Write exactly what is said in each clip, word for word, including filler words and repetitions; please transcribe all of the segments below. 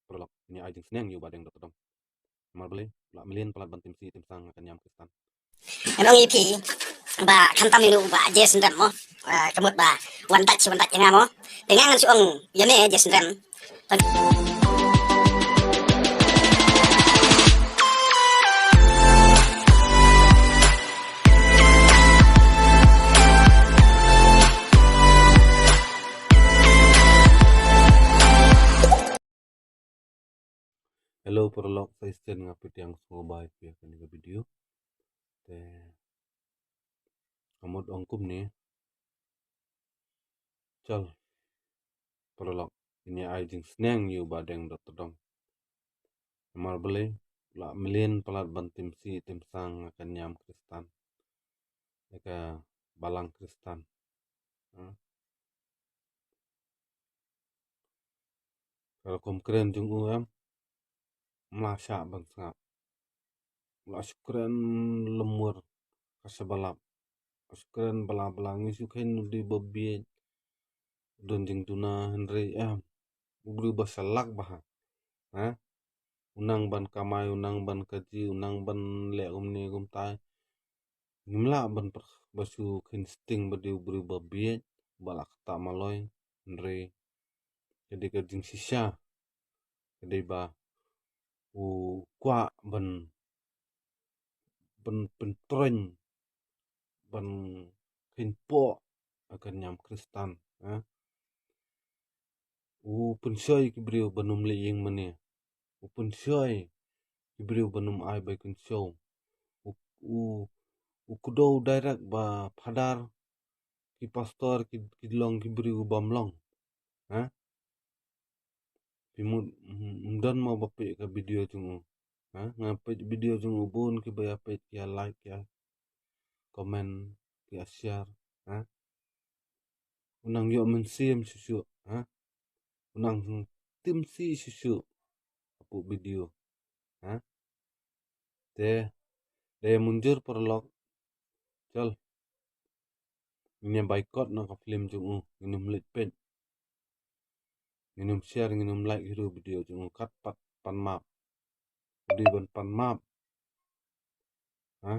paralok, ïa ai jingsneng ïa u Bahdeng Dohtdong. Namar balei, la mlien palat ban tim si tim sang ha ka niam Khristan. Ngan ong ïa phi ba khamtam ïa u Bah J. Synrem mo. Ah, ka mut ba wan dait shi wan dait ïa nga mo. Te nga ngan shu ong ïa me J. Synrem. Hello paralok, sa shisien nga pdiang sngewbha ïa phi ha kane ka video. Te nga mut ong kumne. Chal paralok, ngin ïa ai jingsneng ïa u Bahdeng Dohtdong. Namar balei, la mlien palat ban tim si tim sang ha ka niam Khristan, ha ka balang Khristan. Ha? Ka rukom kren jong u em, mla shah ban sngap. La shu kren lem mur ka sha ba lap. La shu kren bla bla, ngi shu kheiñ u dei ba bieit. Don jingduna hynrei em, u briew ba shalak bha. Ha? U nang ban kamai, u nang ban kaji, u nang ban leh kumne kumtai. Ngim lah ban pyrkhat ba shu kheiñ sting ba dei u briew ba bieit, ba la ktah maloi, hynrei ka dei ka jingshisha, ka dei ba u kwah ban, ban pyntroiñ, ban kheiñpoh ha ka niam Khristan, ha? U pynshoi ki briew ban ym leh ïing mane. U pynshoi ki briew ban ym ai bai kynshew. U, u, u kdew direct ba phadar, ki pastor, ki, ki long ki briew bym long. Ha? Phi mut, mm, mm, don mo ba peit ka video jong u. Ha? Nga peit video jong u, bun kiba ïa peit, ki ïa like, ki ïa comment, ki ïa share. Ha? U nang ïoh mynsiem shuh shuh, ha? U nang tim si shuh shuh hapoh video, ha? Te da ïa mynjur paralok, chal, ngin ïa boycott noh ka film jong u, ngin ym leit peit, ngin ym share, ngin ym like hi ruh video jong u. Kat pat pan map, u dei ban pan map, ha?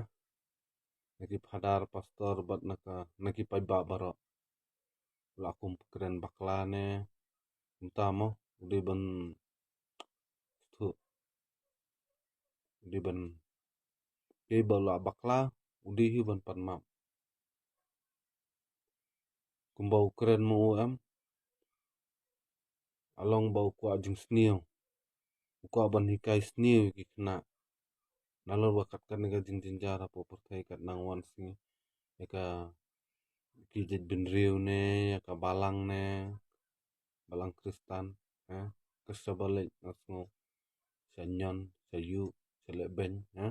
Na ki phadar, pastor bad na ka, na ki paidbah baroh. La kum kren bakla ne, kumta mo, u dei ban, tu, u dei ban, kiei ba la bakla, u dei hi ban pan map. Kumba u kren mo u em, ka long ba u kwah jingsniew, u kwah ban hikai sniew ïa ki khynnah. Nalor ba kat kane ka jingjynjar hapoh pyrthei kat nang wan sngi, ïa ka, ki jaitbynriew ne, ïa ka balang ne, balang Khristan, ha? Ka sha ba leit nga sngew sha ñion, sha ïuh, sha lehbeiñ, ha?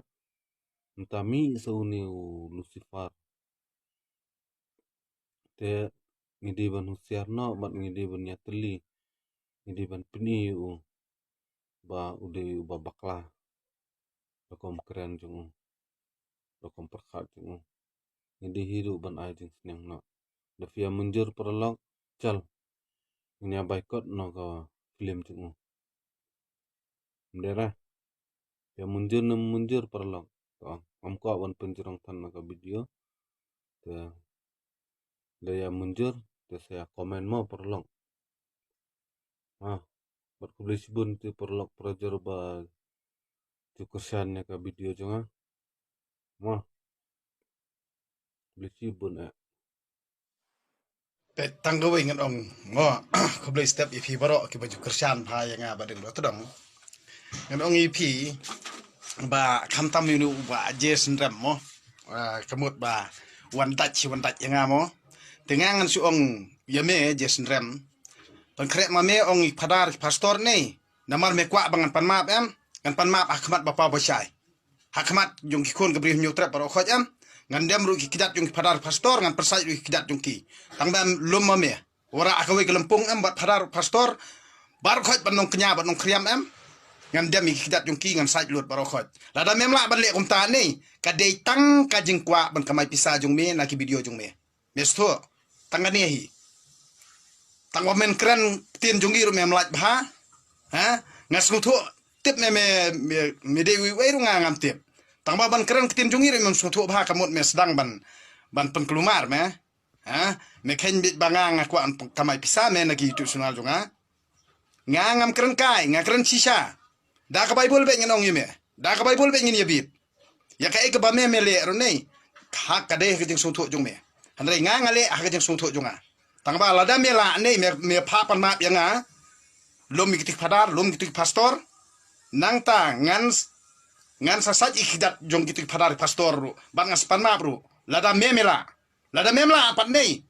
Mynta mih sa une u Lucifer. Te ngi dei ban husiar noh bad ngi dei ban ïatylli, ngi dei ban pyni ïa u ba u dei uba bakla. Rukom kren jong u, rukom pyrkhat jong u, ngi dei hi ruh ban ai jingsneng noh. Da phi ïa mynjur paralok, chal, ngin ïa boycott noh ka film jong u. Ym dei re. Phi ïa mynjur ne ym mynjur paralok, to ngam kwah ban pynjrong than na ka video. Te da ïa mynjur, te sa ïa comment mo paralok. Ha, bad khublei shibun te paralok parajor ba ju kyrshan ïa ka video jong nga. Mo. Khublei shibun eh. Te tang kawei ngan ong mo, khublei step ïa phi baroh kiba ju kyrshan bha ïa nga Bahdeng Dohtdong. Ngan ong ïa phi ba khamtam ïa une u Bah J. Synrem mo. Ah, ka mut ba wan dait shi wan dait ïa nga mo. Te nga ngan shu ong ïa me J. Synrem. Pynkhreh ma me ong ïa ki phadar ki pastor ne. Namar me kwah ba ngan pan map em, ngan pan map ha khmat ba paw ba shai. Ha khmat jong ki khun ka Bri Hynñiewtrep baroh khoit em. Ngan dem ruh ki kjat jong ki phadar pastor, ngan pyrsait ruh ki kjat jong ki. Tang ba em lum ma me. Wanrah ha kawei ka lympung em bad phadar pastor. Baroh khoit ban nongkñia bad nongkhriam em. Ngan dem ïa ki kjat jong ki, ngan sait lut baroh khoit. Lada mem lah ban leh kumta ne, ka dei tang ka jingkwah ban kamai pisa jong me na ki video jong me. Me sngewthuh, tang kane hi. Tang ba men kren ktien jong ngi ruh mem lait bha. Ha? Nga sngewthuh tip me, me, me, me dei uwei uwei ruh nga ngam tip. Tang ba ban kren ktien jong ngi ruh mem sngewthuh bha ka mut me sdang ban, ban pynkulmar me. Ha? Me kheiñ beit ba nga nga kwah ban kamai pisa me na ki YouTube channel jong nga. Nga ngam kren kai, nga kren shisha. Da ka Baibl beit ngan ong ïa me. Da ka Baibl beit ngin ïa bit. Ïa kaei kaba me me leh ruh nei, ha ka dei ha ka jingsngewthuh jong me. Hynrei nga nga leh ha ka jingsngewthuh jong nga. Tang ba lada me lah nei me, me phah pan map ïa nga. Lum ïa kitu ki phadar, lum ïa kitu ki pastor. Nangta ngan, ngan sa sait ïa ki kjat jong kitu ki phadar pastor ruh. Bad ngan sa pan map ruh. Lada me me lah. Lada mem lah pat nei,